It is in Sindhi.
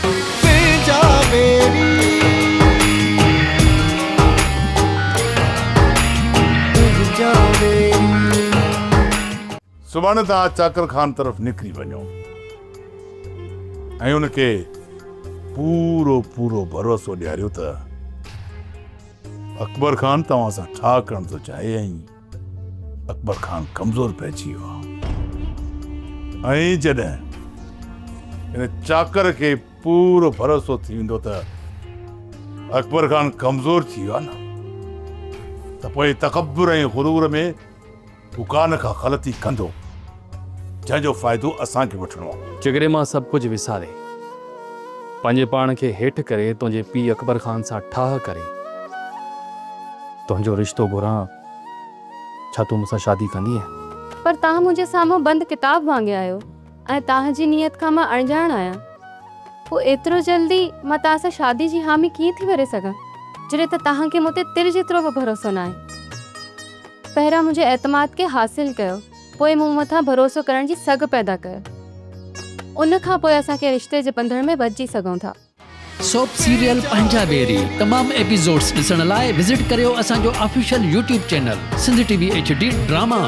تنهنجا ويري تنهنجا ويري. سڀاڻي توهان چاڪر خان طرف نڪري وڃو ۽ ان کي پورو پورو ڀروسو ڏياريو ته اڪبر خان توهان سان ٺاهه ڪرڻ ٿو چاهي ۽ اڪبر خان ڪمزور پئجي ويو آهي ۽ جڏهن هن چاڪر کي پورو ڀروسو ٿي ويندو ته اڪبر خان ڪمزور ٿي ويو آهي نه ته پوء تڪبر ۽ غرور ۾ هو ڪا نه ڪا غلطي ڪندو جنهن جو فائدو اسان کي وٺڻو آهي. جيڪڏهن مان سڀ ڪجهه وساري پنهنجي پاڻ کي هيٺ ڪري تنهنجي پيء اڪبر خان سان ٺاهه ڪري تنهنجو رشتو گهران ڇا تون مون سان شادي ڪندينء؟ پر توهان منهنجي سامهون بند ڪتاب وانگي آهيو ۽ توهان جي نيت کان مان اڻڄاڻ آهيان. پوء ايترو جلدي مان توهان سان شادي جي حامي ڪيئن ٿي ڀري سگهان، جڏهن ته توهان کي مون تي تر جيترو به ڀروسو ناهي. پهريان منهنجي اعتماد کي حاصل ڪيو، پوء مون مٿان ڀروسو ڪرڻ جي سگهه پيدا ڪيو. ان کان پوء اسان ڪنهن رشتي جي ٻنڌڻ ۾ ٻڌجي سگهون ٿا. سوپ سيريل پنهنجا ويري تمام ايپيسوڊس ڏسڻ لاء وزٽ ڪريو اسان جو official YouTube channel Sindh T V H D drama.